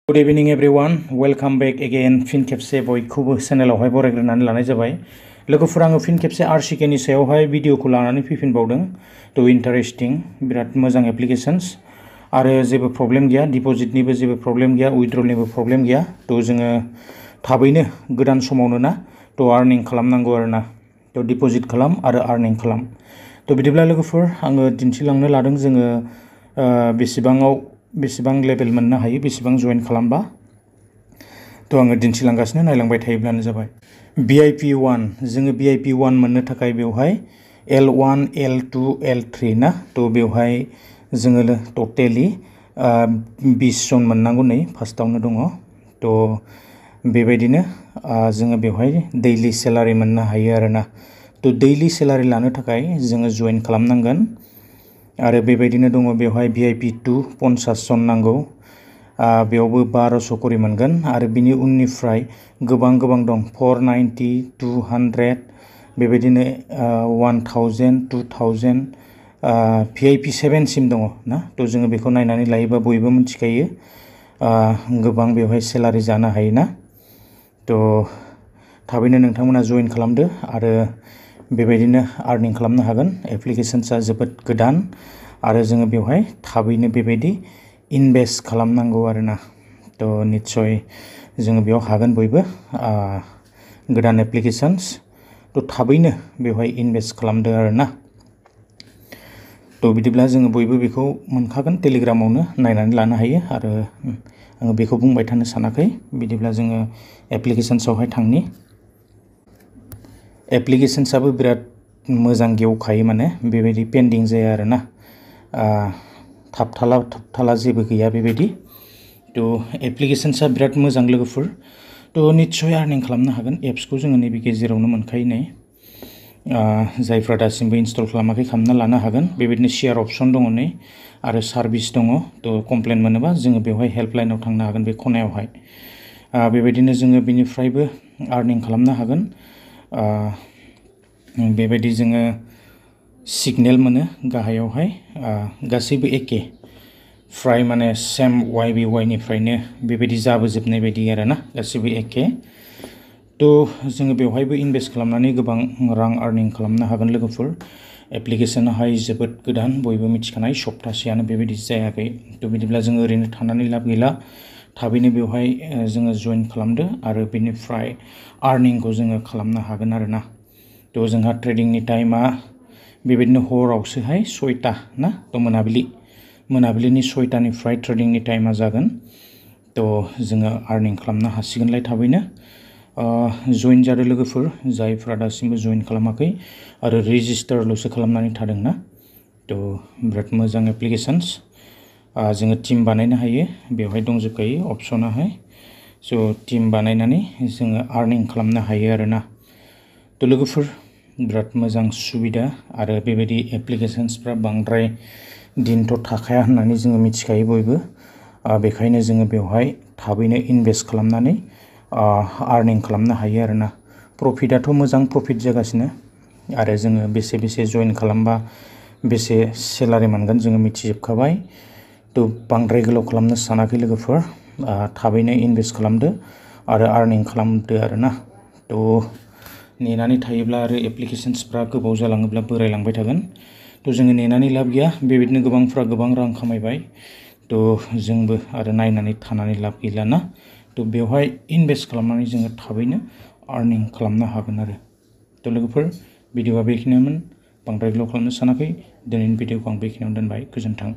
Good evening everyone. Welcome back again. फिन खेबसे बयखौबो चेनेलावहाय बरायग्रोनानै लानाय जाबाय। लोगोफोर आङो फिन खेबसे RCK नि सायावहाय भिडिअखौ लानानै फैफिनबावदों। थ' इन्टारेस्टिं बिराद मोजां एप्लिकेशन्स आरो जेबो प्रब्लेम गैया, डिप'जिटनिबो जेबो प्रब्लेम गैया, उइथड्रलनिबो प्रब्लेम गैया। थ' जोङो थाबैनो गोदान समावनो ना थ' आर्निं खालामनांगौ आरोना। थ' डिप'जिट खालाम आरो आर्निं खालाम। थ' बिदिब्ला लोगोफोर आङो दिन्थिलांनो लादों जोङो बेसेबां लेभेल मोननो हायो, बेसेबां जइन खालामबा। थ' आङो दिन्थिलांगासिनो, नायलांबाय थायोब्लानो जाबाय। VIP 1 जोङो VIP 1 मोननो थाखाय बेवहाय L1 L2 L3 ना थ' बेवहाय जोङो टटेलि 20 जन मोननांगौ नै फार्स्टआवनो दङ। थ' बेबायदिनो जोङो बेवहाय दैलि सेलारि मोननो हायो आरोना। थ' दैलि सेलारि लानो थाखाय जोङो जइन खालामनांगोन आरो बेबायदिनो दङ बेवहाय VIP 2 50 जन नांगौ। बेयावबो 1200 करि मोनगोन आरो बिनि उननिफ्राय गोबां दं 490 200 बेबायदिनो 1000 2000 VIP 7 सिम दङ ना थ' जोङो बेखौ नायनानै लायोबा बयबो मिथिखायो गोबां बेवहाय सेलारि जानो हायो ना। थ' थाबैनो नोंथांमोना जइन खालामदो आरो बेबायदिनो आर्निं खालामनो हागोन। एप्लिकेशन्सआ जोबोद गोदान आरो जोङो बेवहाय थाबैनो बेबायदि इनभेस्ट खालामनांगौ आरोना। थ' निस्सय जोङो बेयाव हागोन बयबो गोदान एप्लिकेशन्स थ' थाबैनो बेवहाय इनभेस्ट खालामदो आरोना। थ' बिदिब्ला जोङो बयबो बेखौ मोनखागोन, टेलिग्रामावनो नायनानै लानो हायो आरो आङो बेखौ बुंबाय थानो सानाखै। बिदिब्ला जोङो एप्लिकेशन्सआवहाय थांनि। एप्लिकेशन्सआबो बिराद मोजां गेवखायो, माने बेबायदि पेन्डिं जाया आरोना। थाबथाला जेबो गैया बेबायदि। थ' एप्लिकेशन्सआ बिराद मोजां लोगोफोर। थ' निस्सय आर्निं खालामनो हागोन। एप्सखौ जोङो नैबे गेजेरावनो मोनखायो नै। जायफ्रा दासिमबो इनस्टल खालामाखै खालामना लानो हागोन। बेबायदिनो शेयार अपसन दङ नै आरो सार्भिस दङ। थ' कमप्लेन मोनोबा जोङो बेवहाय हेल्पलाइनाव थांनो हागोन बे खनायावहाय। बेबायदिनो जोङो बेनिफ्रायबो आर्निं खालामनो हागोन। बेबायदि जोङो सिगनेल मोनो गाहायावहाय गासैबो एखे, फ्राय माने सेम YBY निफ्रायनो बेबायदि जाबोजोबनाय बायदि आरोना, गासैबो एखे। थ' जोङो बेवहायबो इनभेस्ट खालामनानै गोबां रां आर्निं खालामनो हागोन लोगोफोर। एप्लिकेशनाहाय जोबोद गोदान, बयबो मिथिखानाय, सप्तासेयानो बेबायदि जायाखै। थ' बिदिब्ला जोङो ओरैनो थानानै लाब गैला, थाबैनो बेवहाय जोङो जइन खालामदो आरो बेनिफ्राय आर्निंखौ जोङो खालामनो हागोन आरोना। थ' जोंहा ट्रेडिंनि टाइमा बेबायदिनो हरावसोहाय 6टा ना थ' मोनाबिलिनि 6टानिफ्राय ट्रेडिंनि टाइमा जागोन। थ' जोङो आर्निं खालामनो हासिगोनलाय थाबैनो। जइन जादो लोगोफोर जायफ्रा दासिमबो जइन खालामाखै आरो रेजिस्टारल'सो खालामनानै थादों ना। थ' बिराद मोजां एप्लिकेशन्स। जोङो टिम बानायनो हायो, बेवहाय दंजोबखायो अपसनाहाय। स' टिम बानायनानै जोङो आर्निं खालामनो हायो आरोना। थ' लोगोफोर बिराद मोजां सुबिदा आरो बेबायदि एप्लिकेशन्सफ्रा बांद्राय दिनथ' थाखाया होननानै जोङो मिथिखायो बयबो। बेखायनो जोङो बेवहाय थाबैनो इनभेस्ट खालामनानै आर्निं खालामनो हायो आरोना। प्रफिटआथ' मोजां प्रफिट जागासिनो आरो जोङो बेसे जइन खालामबा बेसे सेलारि मोनगोन जोङो मिथिजोबखाबाय। थ' बांद्राय गोलाव खालामनो सानाखै लोगोफोर, थाबैनो इनभेस्ट खालामदो आरो आर्निं खालामदो आरोना। थ' नेनानै थायोब्ला आरो एप्लिकेशन्सफ्रा गोबाव जालाङोब्ला बोरायलांबाय थागोन। थ' जोङो नेनानै लाब गैया, बेबायदिनो गोबांफ्रा गोबां रां खामायबाय। थ' जोंबो आरो नायनानै थानानै लाब गैला ना। थ' बेवहाय इनभेस्ट खालामनानै जोङो थाबैनो आर्निं खालामनो हागोन आरो। थ' लोगोफोर भिडिअआ बेखिनियानोमोन, बांद्राय गोलाव खालामनो सानाखै। दिनैनि भिडिअखौ आं बेखिनियावनो दोनबाय, गोजोन्थों।